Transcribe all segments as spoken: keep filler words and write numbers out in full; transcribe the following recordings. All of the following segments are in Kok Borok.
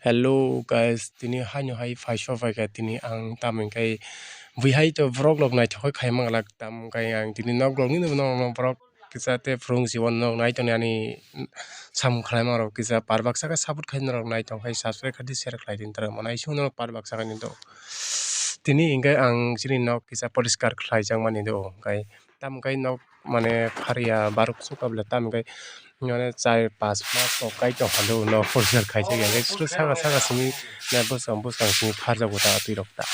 Hello guys, tini haino hai phai so phaikha tini ang tamo hwnkhe bui hai to vlog rok naithok khe khai manglak, tamo hwnkhe ang tini nok rok nini no borok kisa te phwrwng si o nok nai tongni ani samung khlai ma rok kisa par baksa khe support khai norok nai tong khai subscribe khai di share khai di norok manai sung norok par baksa khai ni do. Tini hwnkhe ang chini nok kisa poriskar khlai jak mani do hwnkhe tamo hwnkhe nok mane phariya barok sukha bwle tamo hwnkhe mane char pas mas rok kai tong phano nok poriskar khaijak ya saka saka simi bwskang bwskang simi pharjago ta twi rok ta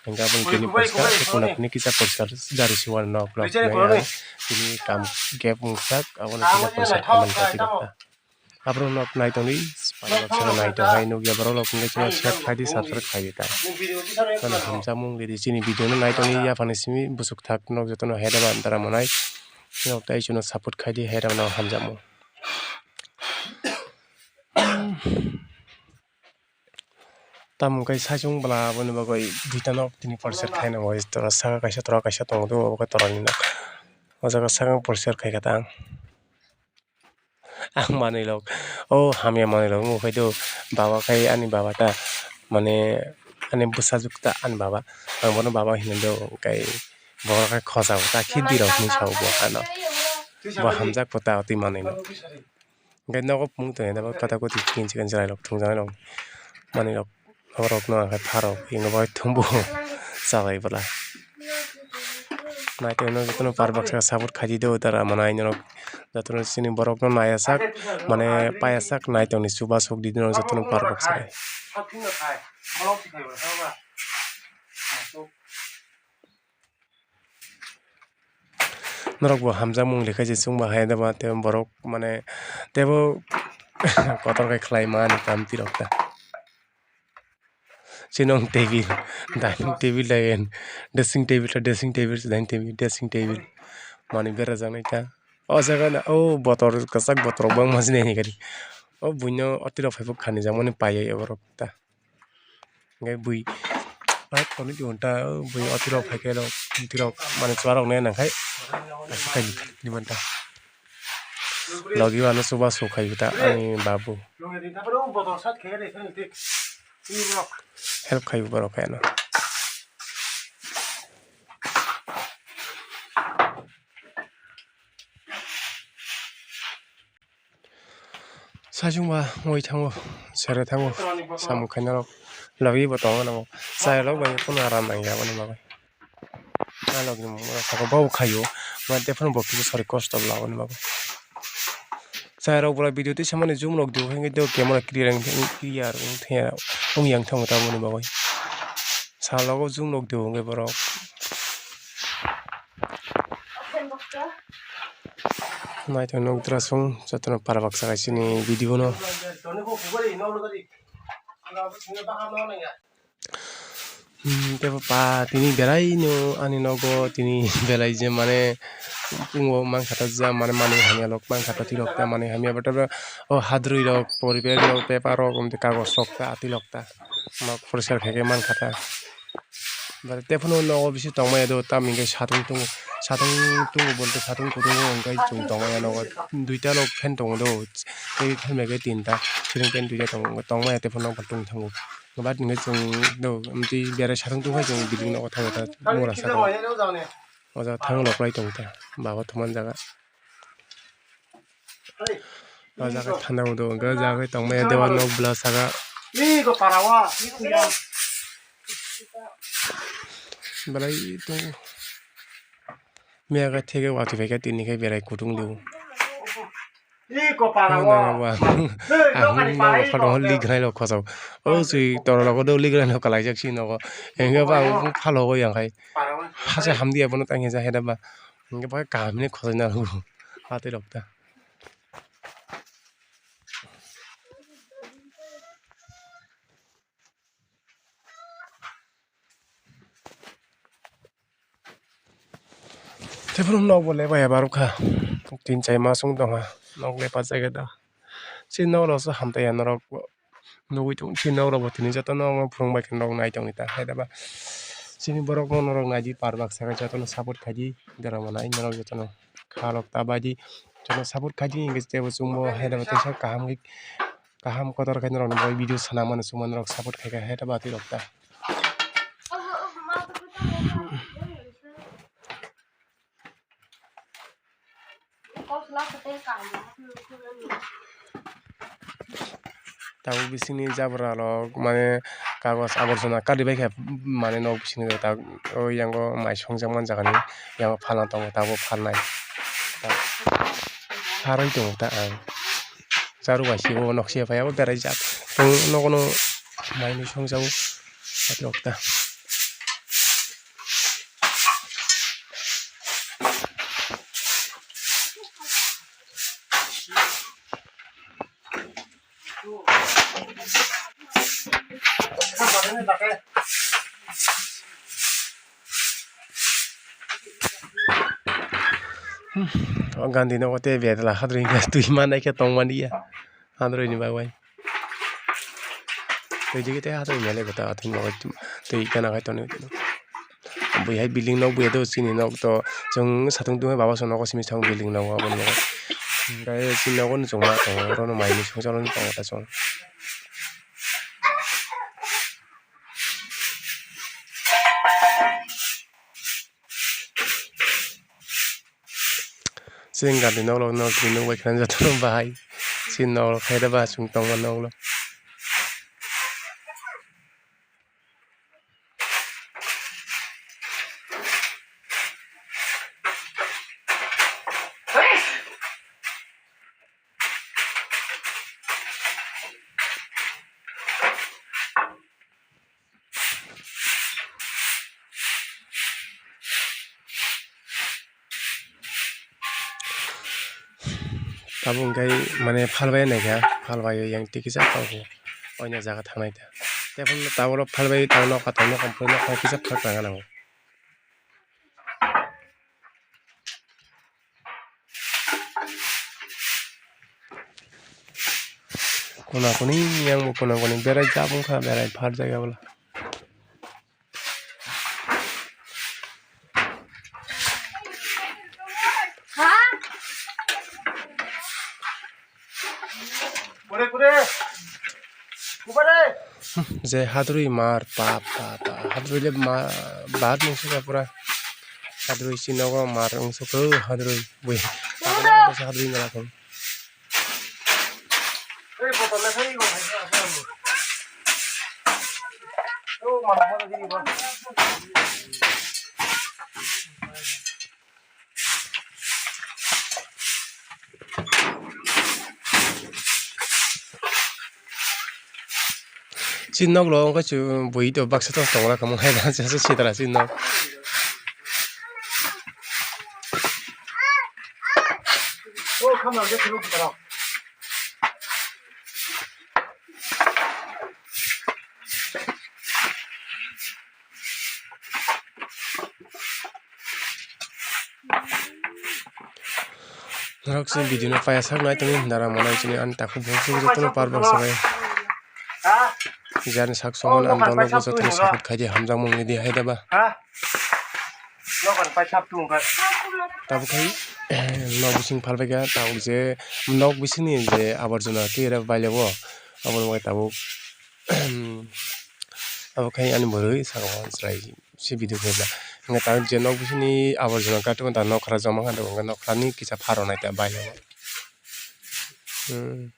hwnkhe aboni tini poriskar kuna tini kisa poriskar jari siwan nok rok tini kam gap wngkha aboni tini poriskar khaimani ta twi rok ta. Aborok nok nai tongdi, nai tong hai nukya borok rok hwnkhe chwng share khai di, subscribe khai di ta. Mane hamjakmung ridi chini video no nai tongdi yaphani simi bwswk thak nok jotono hai da ba dara manai. Nok tai chwngno support khai di hai rok no hamjakmung. Tamo khe saichung bwla aboni bagwi duita nok tini poriskar khai nango tora saka kaisa tora kaisa tongo abo khe torani nok o jaga saka poriskar khai kha ta ang. Ang manwi rok o hamya manwi rok wngwi phai do baba khai ani baba ta mane ani bwsajwk ta ani baba ang bono baba hinwi do hwnkhe borok khai khosa o ta khibi rok hinwi sa o bo ano bo hamjak bo ta twi manwi no hwnkhe nogo pung tongya da pata koti chicken chicken chwrai rok thwngjaknai rok manwi rok. Borok no ang khe pharok ino bai thumbu chabai bwla. Naitongno jotono par baksa support khai di do dara manai norok jotono chini borok no naiyasak mane paiyasak naitongni chubachu di norok jotono par baksa khai. Norok bo hamjakmung lekha se chwngba hai da ba tei borok mane teibo kotor khe khlai mani kamti rok ta. Chini table dining table dining dressing table dressing table dining table dressing table mani berajaknai ta o jaga o botor kwchak botor rok bangma se nai nai kari o buino oti rok phai phuk khanijak mani paiya borok ta. Hwnkhe bui tonwi tongo ta bui otirok phaikhe rok otirok manwi chuaroknai nangkhai aswk khai ni manta logi o ano chubachu khai ta ani babu. Help khai borok khe ano. Saichung ba wngwi thango, sere thango, samung khainarok logi bo tongo, chayalok bai phano aram nangya aboni bagwi. Ah, logi ni mura saka bo khaio, mate phano bo kisa sori kosto aboni bagwi. Chayarok bwlai video twi samani zoom rok di, hwnkhe camera clear wng thangya, wng yang thango tamoni bagwi. Salogo zoom rok di, hwnkhe borok. Naithok nukdra song jotono para baksa kaisini video no. Hmm, tebo pa tini belai no ani nogo tini belai je mane pungo mankha ta ja mane manwi hamya lok mankha ta tirok ta manwi hamya bwtabo o hadrwi rok pori bag rok paper rok kagoj rok ta atwi lok ta nok poriskar khe khe mankha ta. Bare tephano nogo bisingo tongmaya do, tamni hwnkhe satung tongo, satung tongo, bonto satung kutung o hwnkhe chwng tongmaya nogo. Duita rok fan tongo do, tei fan bai khe tinta, ceiling fan duita tongo, tongmaya tephano tong thango. Bat hwnkhe chwng do, amtwi berai satung tongkhe chwng building nogo thango ta, mura saka o. O jaga thang rok lai tongo ta, baba thumani jaga. O jaga thanda udo hwnkhe o jaga tongmaya dewan nok bwla saka. Belai tongo. Miya khe theke watwi phaikhe tini khe berai kutung liu. Ang nogo phaltogo ligranai rok khosao. O swi tora rogo do ligranai rok kalaijak si nogo. Hwnkhe bo ang phalo o yang khai. Hachai hamdi abono tang hija heda ba. Hwnkhe bo kaham hinwi khosoi narwgo. Atwi rok ta. Tephuru nok bo lebaiya barokha. Tin chai mas wng tongkha. Nok lepajak da. Chini nok rok se hamtaiya norok bo. Nugui tongo chini nok rok bo tini jotono phwrwng bai khe norok nai tongdi ta hai da ba. Chini borok no norok nai di par baksa khe jotono support khai di. Dera bo nai norok jotono kha rok ta bai di. Jotono support khai di hwnkhe teibo chwngbo hai da ba teisa kaham khe. Kaham kotor khe norokni bagwi video sana mano chwngma norok support khaikha hai ta batwi rok ta. Tabuk bisingni jabra rok mane kagoj aborjona kari bai khe mane nok bisingni ta o yango mai songjak man jagani yango phalna tongo tabuk phalnai ta pharwi tongo ta ang charu bai se bo nok se pai abo berai jak tongo nogo no mai mui songjago tabuk ta. O gandhi nogo tei bedla hadrwi wngkha twi manai khe tongmani ya hadrwi ni bagwi. Twi digi tei hadrwi mele bwta atwi nogo twi gana khai tonwi. Bui hai building nok buya do chini nok to chwng satung tungwi baba song nogo simi song building nogo aboni nogo. Hwnkhe chini nogo no chwngma tongo oro no mai mui songcha tongo ta chwng. Chini gari nok rok no twi nukbai khna jotono bahai chini nok rok khaida ba chwng tongma nok rok. Tabuk hwnkhe mane phalbai naikha, phalbai yang twi kisa tongo, oino jaga thangnai ta. Tei phano tabuk phalbai tang nokha tang nokha phano nokha kisa phano tang nang. Kona koni yang bo kona koni berai jabung kha berai phar jagao la. Je hadrwi mar pa pa pa hadrwi le ma bar mung suka pura hadrwi si nogo mar wng suka hadrwi bui hadrwi ngala kong. Chini nok lo wngkha chwng bui to baksa to tongla kamo hai ba sitara chini nok. Norok se video no paya sak nai tongwi dara manai chini ani takhuk bo jotono par bang sabai. Jani sak songo ang dolo bo jotono support khaidi hamjakmung ni di hai da ba. Tabuk khai nok bising phalbai kha tabuk je nok bisingni je aborjona twi rw bailebo aboni bagwi tabuk. Abo khai ani bwrwi saka o chwrai se video khe bla. Hwnkhe ta je nok bisingni aborjona gatwi manta nokra joma kha tongo, hwnkhe nokrani kisa pharo nai ta bailego. Hmm.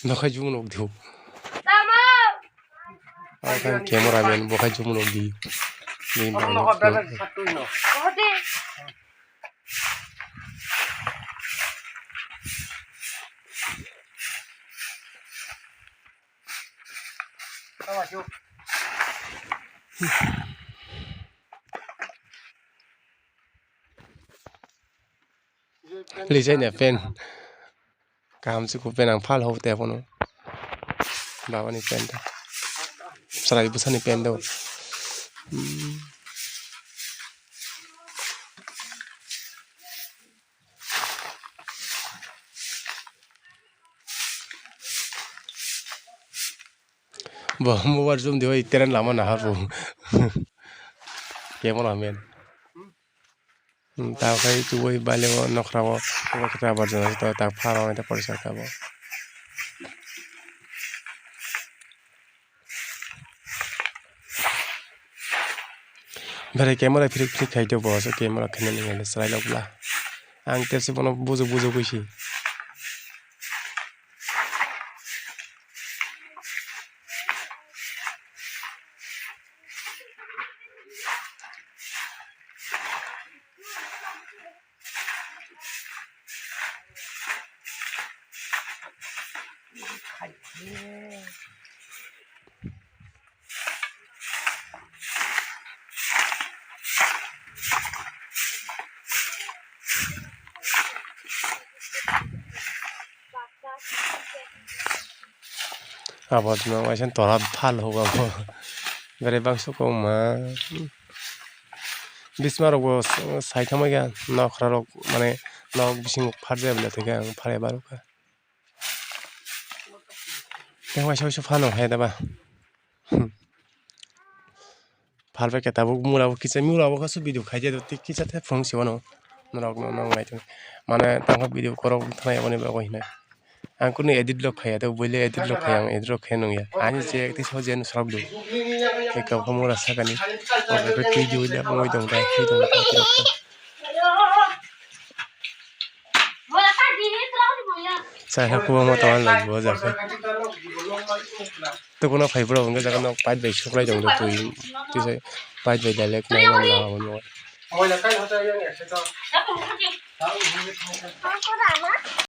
Nokhai jumung nukdi. Abo khai camera man bo khai jumung nukdi. Bini bagwi nukdi. Lijaina pen. Kaham se kupui ang phal hobo tei abono. Babani pant ta. Chwrai bwsani pant do. Hmm. Bo mobile zoom di bai teren lama naharbo. Camera man. Hmm, ta khai tubui bailego nokhrao. Obo khe abar jora ta, ta pharo ta poriskar kha bo. Bere camera phrik phrik khai tei bo aswk camera khaina nang ya chwrai lok bla. Ang tei se bono bujo bujo koi si. Abo no waisa tora phal hugo abo. Bere bangso koma. Bisma rok bo sai thangma khe nokra rok mane nok bising phar jai bwle thangkhe ang phar ya barokha. Tei waisa waisa phano hai da ba. Phalbai khe tabuk mura bo kisa mura bo kaisa video khai dia tei kisa tei phung si wano norok no nang nai tong mane tangkha video korok thwnai aboni bagwi hinai ang kunu edit rok khaiya tei buile edit rok khaiya ang edit rok khai nungya ani je tei so je swrap do tei kok mura sakani twi di buile wngwi tong tei twi tong tei. Chai ha kubangma tongo ang bo jaga. Tukuna phai borok hwnkhe jaga nok pipe bai suklai tong twi twi pipe bai direct nai mano.